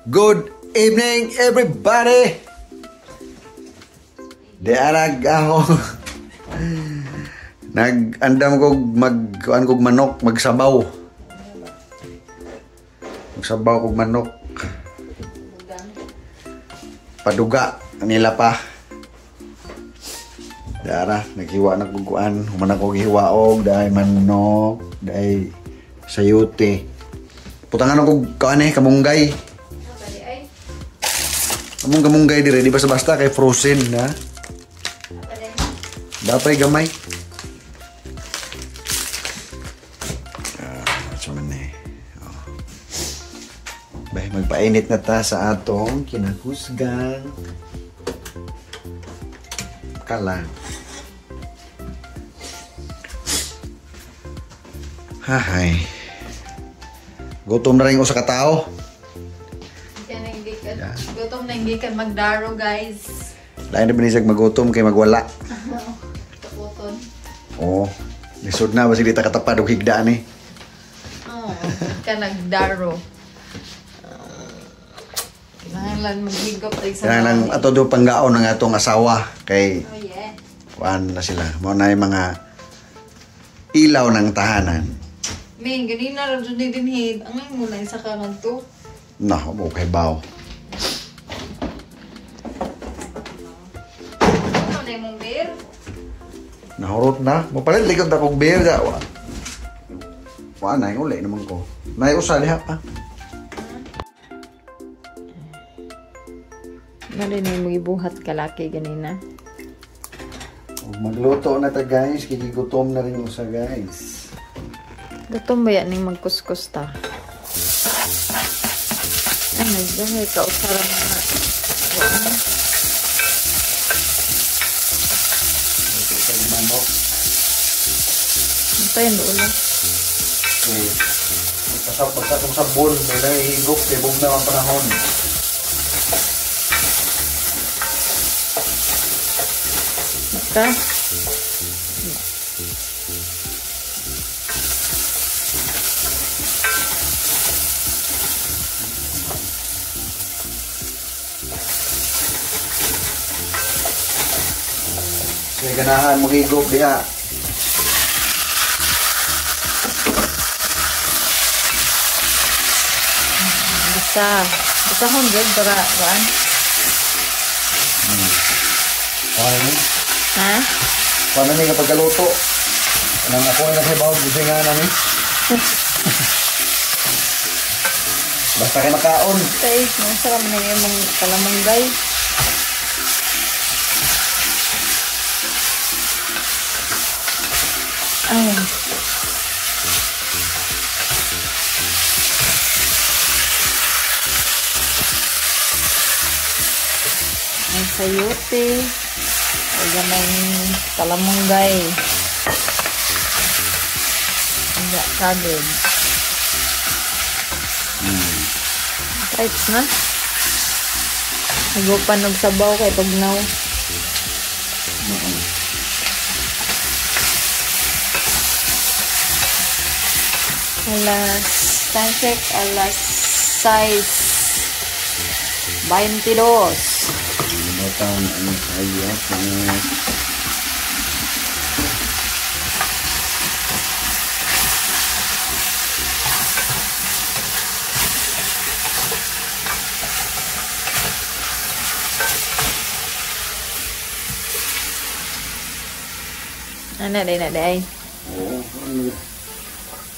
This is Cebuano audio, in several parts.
Good evening, everybody! Di arag ako. Nag-andam ko mag kuan kog manok, magsabaw. Magsabaw kog manok. Paduga nila pa. Dara, naghiwa na kog kuan, human ako gihiwaog daay manok, daay sayote. Putangan ako kuan eh, kamunggay. Among kamunggay dire, di ba sa basta kay frozen na. Dapay gamay. Ah, man eh. Oh. Bay, magpainit na ta sa atong kinakusgang kalan. Hahay. Gutom na rin usa ka tao. Gutom na hindi kan magdaro, guys. Lain na binisag magutom kay magwala. Taputon. Oo. Lisod na basig di ta katapad og higdaan eh. Oo, ka nagdaro. Kailangan lang maghigop tayo sa Kailangan lang ato do panggaon ng atong asawa kay Oh yeah. kuan na sila. Mao na yung mga ilaw ng tahanan. Ming, ganina ra jud ni dinhi. Angay mo na isa ka ngadto. Na, okay baw. Ano na imong beer? Nahurot na. Mopalit likod na kog beer da. Wa. Wa na uli naman ko. Nay usa diha pa. Mali na imong gibuhat kalaki ganina. Ug magluto na ta guys, kay gutom na rin usa guys. Gutom ba yan ning magkuskus ta? Ay, nagdahay ka usara mga kuan. Pag manok. Ito yung ulo. Okay. Pagkasap kong sabon, may nahihigop kay bugnaw ang panahon. Ka? Kaya ganahan mo higop diha. Basta, basta 100 para kuan. Okay. Ha? Paano ni kapag kaluto? Nang ako ay nakaibawag, gusto nga namin. Basta kay makaon. Tay, masarap na yung imong kalamunggay. Ay. May sayote. Ay, gamay kalamunggay. Ang cabbage. Right na. Nagupan og sabaw kay tugnaw. Alas, time check, alas 6:22. Butang ang sayote. Ano day na day? Oo, ano?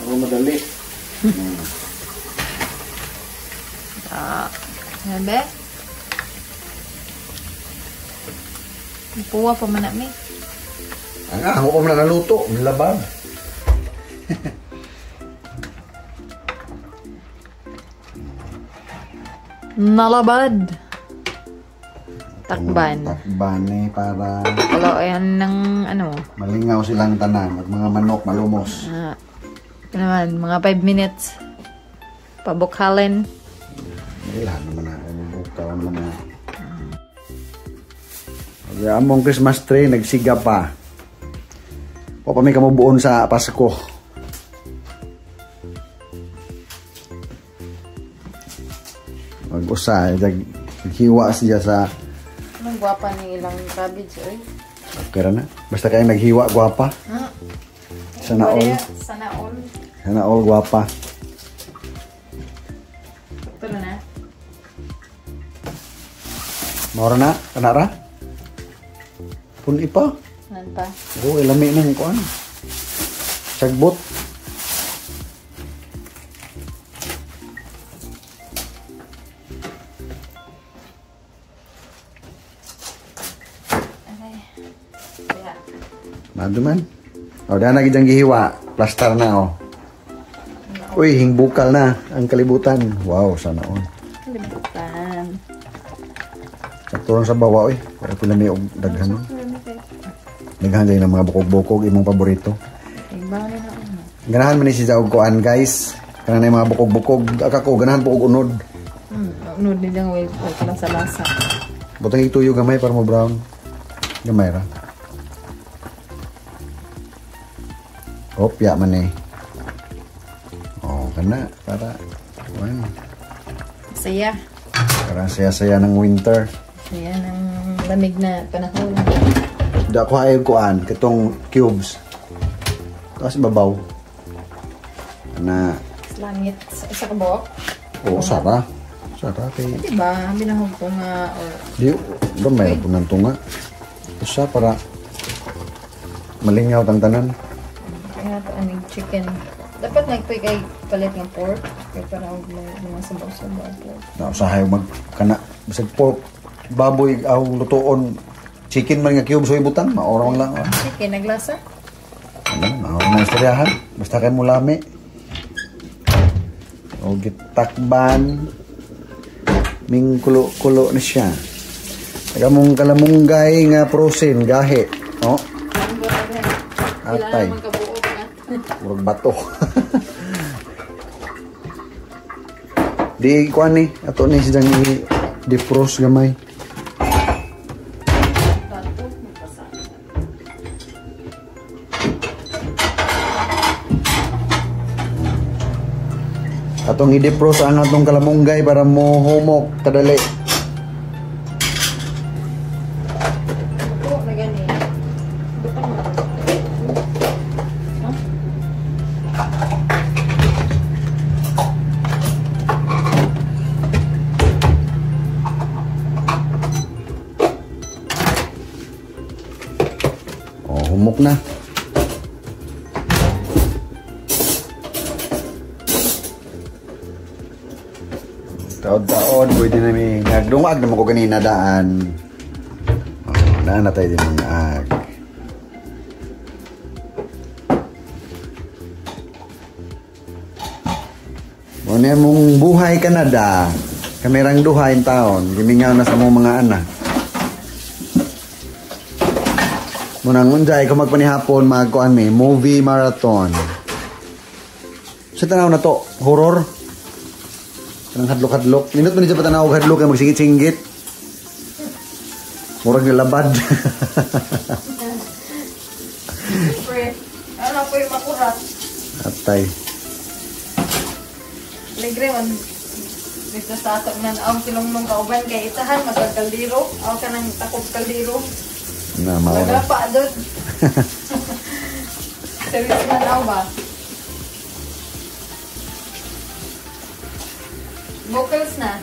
Ako madali. Ah, ano? Puwa pa man na mi. Ang ako pa man naluto, nilabag. Nalabad. Takban. Takban eh para Wala ayan ng ano. Malingaw silang tanan, at mga manok malumos. Ah, naman, mga 5 minutes. Pabukalin. Ilan naman na, bukaw naman na. Among Christmas tree, nagsiga pa. O pa may kamubuon sa Pasko. Mag-usa naghiwa siya sa Anong gwapa ni ilang cabbage oy. Okay ra na. Basta kay naghiwa gwapa. Ha? Sana all. Sana all. Sana all gwapa. Pero na. Maura na kanara. Pun ipa. Nan pa. Oo, lami nang kuan. Sagbot. Maduman. O, daan na gidang gihiwa. Plaster na, o. Uy, hingbukal na ang kalibutan. Wow, sana all. Kalibutan. Sakto lang sa bawa, uy. Para pila may og daghan, no? Daghan dyan ng mga bukog-bukog, imong paborito. Ganahan man ni si Jaog kuan, guys. Kanang na yung mga bukog-bukog. Akako, ganahan po og unod. Unod ni diyang way lang sa lasa. Butang ituyo gamay para mo brown. Gamay ra. Opya man eh. Oh, kana para bueno. Saya. Para saya-saya ng winter. Saya ng lamig na panahon. Da ko ay kuan katong cubes. Tapos babaw. Na langit sa kabok. Oo, sara. Sara kay. Di ba? Binahog ko nga or di gamay ra pud nga. Usa para malingaw tang tanan. Kaya ito aning chicken. Dapat nagpay kay palit ng pork. Kaya para mga sabaw-sabaw pork. Na usahay mag kana bisag pork baboy aw lutoon chicken man nga cubes oy butang maora man lang. Chicken naglasa? Ano, maora na istoryahan. Basta kay mo lami. O gitakban ming kulo-kulo na siya. Taga mong kalamunggay nga frozen gahi. Oh. Atay. Murag bato. Di kuan ni ato ni sidang i defrost gamay. Atong i-defrost ang atong kalamunggay para mo humok kadali. Oh, humok na. Taod-taod, pwede na may nagdungag naman ko ganina daan. Oh, daan na tayo din ng ag. Muna mong buhay Canada. Kamerang duha in taon. Gimingaw na sa mong mga anak. Munang unjay kung magpanihapon magkuan mi movie marathon. Sa tanaw na to, horror. Kanang hadlok-hadlok. Nindot man niya patanaw og hadlok kay magsingit-singgit. Murag nilabad. Siyempre, ano po yung makurat. Atay. Ligre man. Dito sa atok na ang silong kauban kay itahan magkaldiro. Aw ka nang takog kaldiro. Na maura. Nagapa doon. Serious man aw ba? Vocals na.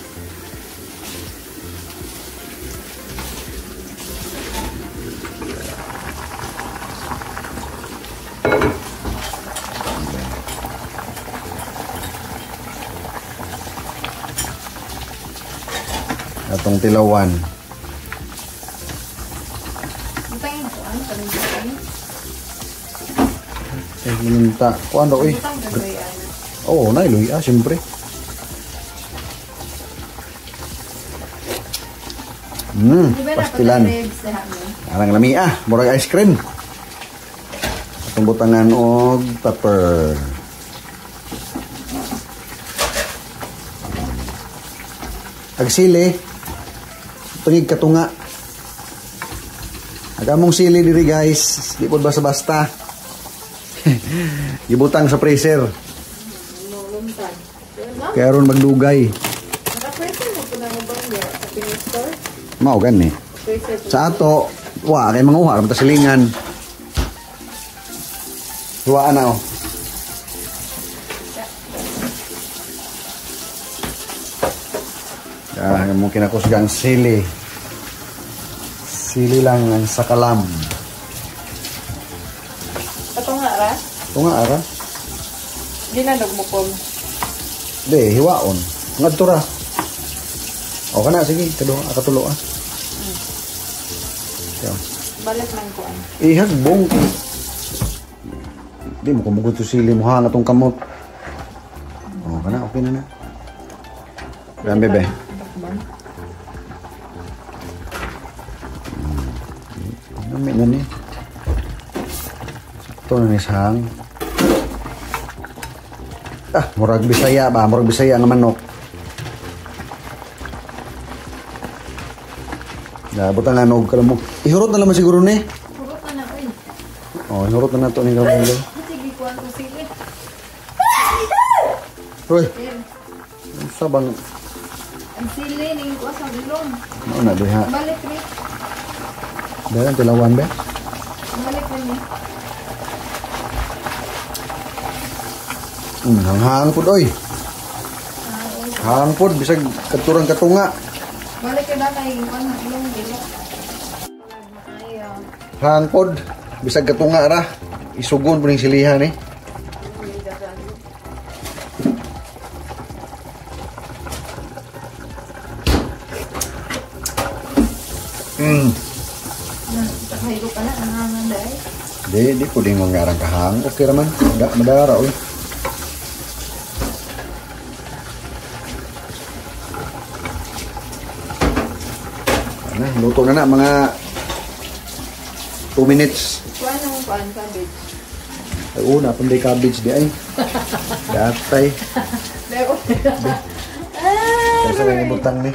Atong tilawan. Minta. Kuan daw eh. Oo, na iluhi ah, siyempre. Pastilan. Arang lami ah, murag ice cream. Atong butangan og pepper. Ag sili, tungig katunga. Ag among sili diri guys, di pod basta-basta. Gibutang sa freezer. Kaya ron magdugay. store. Mao gani. Sa ato, wa kay mga uha ra ta silingan. Wa na oh. Ah, mo kinakusgang sili. Sili lang ang sakalam. Ato nga ra? Ato nga ra. Di na nagmukol. Di, hiwaon. Ngadto ra. O kana sige, kaduha katulo ah. Balik man ko an. Ihagbong. Di mo kumugot yung sili mo ha, atong kamot. O kana, okay na na. Grabe be. Nami na ni. Ito na ni sahang. Ah, murag Bisaya ba? Murag Bisaya nga manok. Ya, butang nga og kalamog. Ihurot na naman siguro ni. Hurot na na oy. Oh, ihurot na nato ni kalamog. Sige, kuan ko sili. Hoy. Sa bang ang sili ning kuan sa ilong. Mao na diha. Balik ri. Dalan tilawan be. Balik ri ni. Hanghang pud oy. Hang pud bisag katurang katunga. Balik na kay kuan ilong dilo. Hang pod, bisag katunga ra. Isugon po ning silihan eh. Nakahilo ka na, nangangan dahil. Di po din mangarang kahang. Okay raman, madara oy. Ano, luto na na mga 2 minutes. Kuan ang kuan cabbage. Ay, una, panday cabbage di ay. Datay. Kasi lang ibutang ni.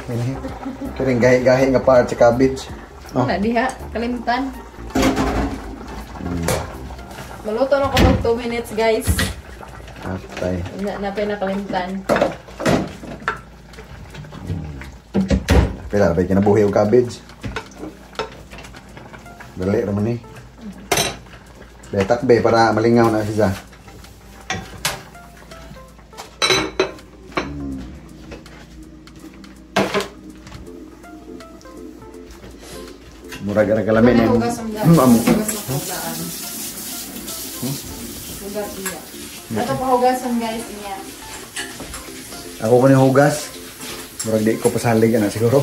Kiring gahi-gahi nga part sa cabbage. Oh. Wala diha, kalimtan. Maluto na ko mag 2 minutes, guys. Atay. Na pinakalimtan. Pila ba kinabuhi og cabbage? Dali ra man ni. Betak be para malingaw na siya. Murag ra kalamin ni. Hugas iya. Ato pa hugasan guys niya. Ako ko ni hugas. Murag di ko pasalig ana siguro.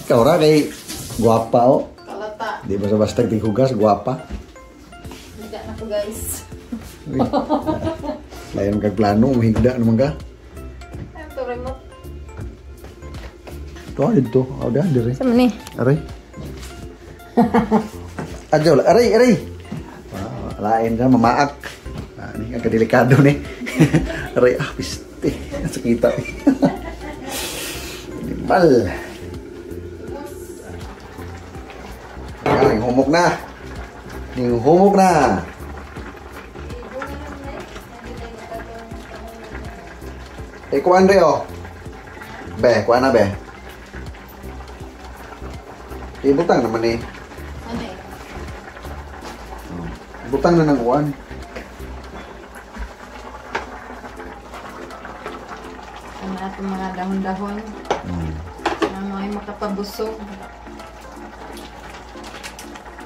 Ikaw ra kay guwapa oh. Kalata. Di ba sa basta tighugas guwapa? Higda na ko guys. Layon kag plano, higda naman ka. Ito remote. Ito dito, aw da dire. Sa man ni? Aray. Adyo, aray, aray. Wow, lain ka mamaak. Ani ka delikado ni. Aray, ah, piste. Sakita. Animal. Ning humok na. Ning humok na. Eh, kuan re oh. Be, kuan na be. Ibutang naman eh. Ano eh? Butang na ng kuan. Ano atong mga dahon-dahon. Ang mga makapabusog.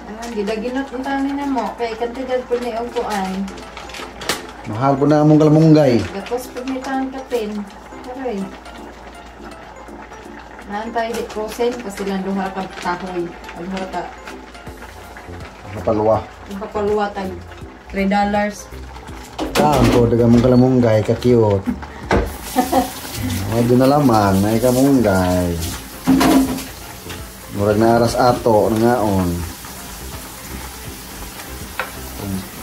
Ah, gidaginot ang tani na mo. Kay kantidad po ni og kuan. Mahal po na among kalamunggay. Gatos po ni tang kapin. Aray. Naan tayo di frozen kasi lang duha ka kahoy. Duha ka. Kapaluwa. Kapaluwa tag $3. Ah, ang po daga mong kalamunggay ka-cute. Medyo na lamang na ikamunggay. Murag na aras ato nangaon.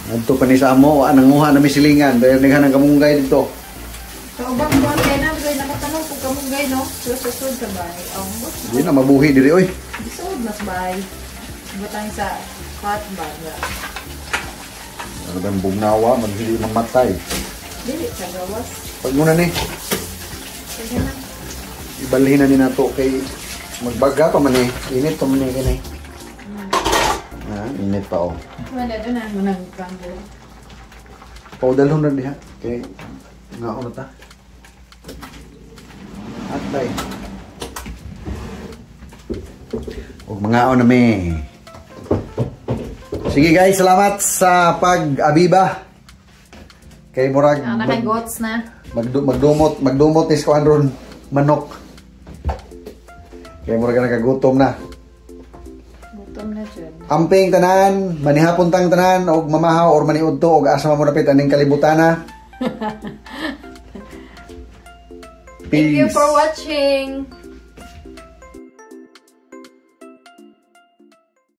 Ngadto pa ni sa amo, wa nanguha na mi silingan, dahil naghan ang kamunggay dito. So, ubang kuan kay na, kay nakatanong kung kamunggay no, so sa sud sa bahay. Ang Di na mabuhi diri oy. Sud mas bahay. Butang sa hot bag. Ano bang bugnawa, maghili mamatay. Dili sa gawas. Pag muna ni. Sige na. Ibalhin na ni nato kay magbaga pa man eh. Init pa man eh kini. Ah, init pa oh. Wala doon na mo nang crumble. Paudalhon na diha kay nga ono ta. Atay. Og mga na mi. Sige guys, salamat sa pag-abiba. Kay murag Ah, naka-goats na. Magdumot is kuan ron manok. Kay murag nakagutom na. Gutom na jud. Amping tanan, manihapon tang tanan og mamahaw or maniudto og asa man mo napit aning kalibutana. Thank you Peace. For watching.